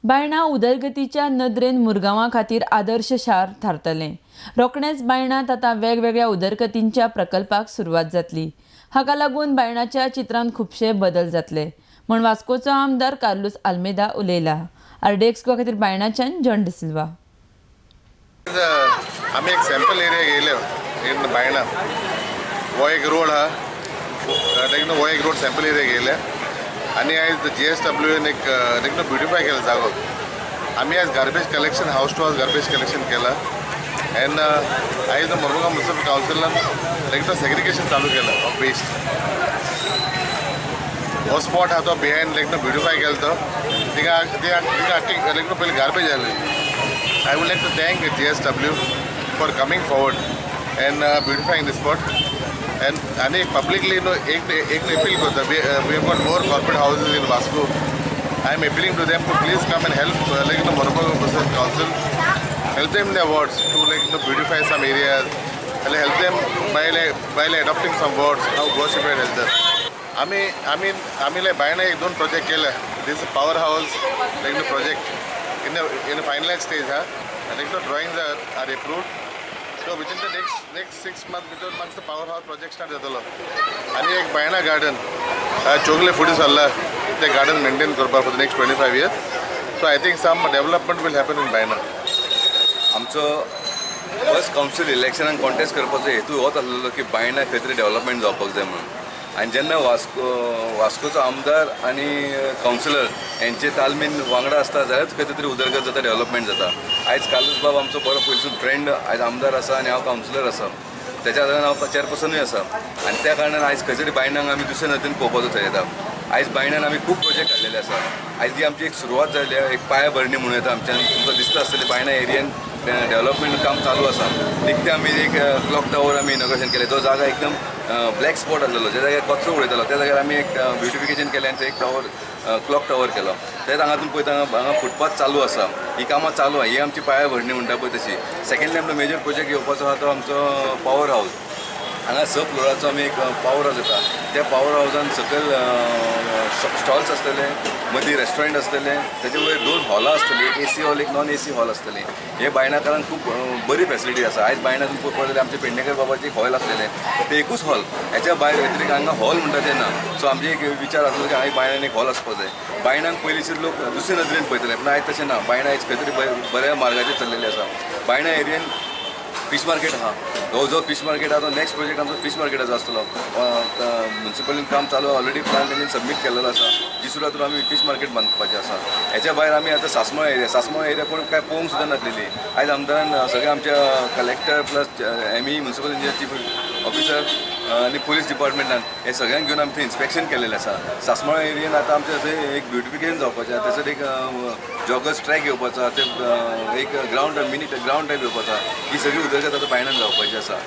बायणा उदरगतीच्या नदरेन मुरगांवा खातीर आदर्श शार थारतलें. रोखडेंच बायणांत आतां वेगवेगळ्या उदरगतींच्या प्रकल्पाक सुरवात जातली. हाका लागून बायणाच्या चित्रांत खुबशे बदल जातले म्हूण वास्कोचो आमदार कार्लूस आल्मेदा उलयला. आरडीएक्स गोवा खातीर बायणाच्यान जॉन डिसिल्वा. आमी एक सॅम्पल एरिया घेयले इन बायणा. हो एक रोड आहा, हो एक रोड सॅम्पल एरिया घेयले आनी आयज GSWN एक एकदम ब्युटिफाय केला जागो. आमी आयज garbage collection, house to house garbage collection केला एंड आयज मरमुगांव म्युनिसिपल कावन्सिलान एकदम सेग्रिगेशन चालू केलं ऑफ वेस्ट. हो स्पॉट आहा तो बिहायंड एकदम ब्युटिफाय केला तो थिंगा थिंगा एकदम पयलीं गार्बेज आसली. I would like to thank GSW for coming forward and beautifying the spot. And आनी पब्लिकली न्हू एक एक अपील करता, we have got more corporate houses in Vasco. I am appealing to them to please come and help like no Mormugao Municipal Council, help them in their wards to like no beautify some areas, help them by like adopting some wards, how Goa Shipyard help them. आमी आमी आमी लायक बायणा एक दोन project केले. This power house like no project in finalise stage हा, like no drawings are approved. So within the next 6 month भितर मागचो power हावस project start जातलो. आनी एक बायणा गार्डन चोगले फुडें सरला ते गार्डन मेंटेन करपाक for the next 25 years. So I think some development will happen in Baina. आमचो first council इलेक्शनाक contest करपाचो हेतू होच आसलेलो की बायणा खंय तरी डेव्हलपमेंट जावपाक जाय म्हणून. आनी जेन्ना वास्कोचो आमदार आनी कावन्सिलर हेंचे तालमेन वांगडा आसता जाल्यारच खंय तरी उदरगत जाता, डेव्हलपमेंट जाता. आयज कार्लूस बाब आमचो बरो पयलींसून फ्रेंड, आयज आमदार आसा आनी हांव कावन्सिलर आसा, तेच्या आदारान हांव चेअरपर्सनूय आसा. आनी त्या कारणान आयज खंय तरी बायणांक आमी दुसऱ्या नदरेन पळोवपाचो थरयता. आयज बायणान आमी खूब प्रोजेक्ट काडलेले आसा. आयज ही आमची एक सुरवात जाली, एक पाया भरणी म्हणूं येता. आमच्यान तुमकां दिसता आसतलें बायणा एरियेन डेव्हलपमेंट काम चालू आसा. निकतें आमी एक क्लॉक टावर आमी इनॉग्रेशन केलें. जो जागा एकदम ब्लॅक स्पॉट आसलेलो, ज्या जाग्यार कचरो उडयतालो त्या जाग्यार आमी एक ब्युटिफिकेशन केलें आनी एक टावर क्लॉक टावर केलो. तेच हांगातून पळयता हांगा फुटपाथ चालू आसा, ही कामां चालू आहा. ही आमची पाया भरणी म्हणटा पळय तशी. सेकंडली आमचो मेजर प्रोजेक्ट येवपाचो आहा तो आमचो पावर हावस. हांगा 6 फ्लोराचो आमी एक पावर हावस येता. त्या पावर हावसान सकयल स्टॉल्स आसतले, मदीं रेस्टॉरंट आसतलें, तेजे वयर 2 हॉलां आसतलीं, एक AC hall, एक नॉन AC hall आसतली. हे बायणाकारांक खूब बरी फेसिलिटी आसा. आयज बायणा तुमकां पळोवपाक जाल्यार आमचे पेडणेकर बाबाचें एक हॉल आसलेलें, तें एकूच हॉल, हेच्या भायर व्यतिरिक्त हांगा हॉल म्हणटा तें ना. सो आमचे एक विचार आसलो की हांगा बायणान एक हॉल आसपाक जाय. बायणांक पयलींचे लोक दुसरे नदरेन पळयतले, पूण आयज तशें ना. बायणा आयज खंय तरी बऱ्या मार्गाचेर चल्लेलें आसा. बायणा एरियेन फिश मार्केट आहा, हो जो फिश मार्केट आहा तो नेक्स्ट प्रोजेक्ट आमचो फिश मार्केटाचो आसतलो. म्युनिसिपलीन काम चालू, ऑलरेडी प्लान तेंच्यानी सबमीट केल्लो आसा. जिसुरा थ्रू आमी फिश मार्केट बांदपाचें आसा. हेच्या भायर आमी आतां सासमळ एरिया, सासमळ एरिया कोण काय पळोवंक सुद्दां नासलेली. आयज आमदारान सगळे आमच्या collector plus ME municipal engineer chief officer आनी पोलीस डिपार्टमेंटान हे सगळ्यांक घेवन आमी थंय इन्स्पेक्शन केलेलें आसा. सासमळ एरियेन आतां आमचें थंय एक ब्युटिफिकेशन जावपाचें आसा, थंयसर एक जॉगर्स ट्रॅक येवपाचो आसा, ते एक ग्रावंड मिनी ग्रावंड टायप येवपाचो आसा. ही सगळी उदरगत आतां बायणान जावपाची आसा.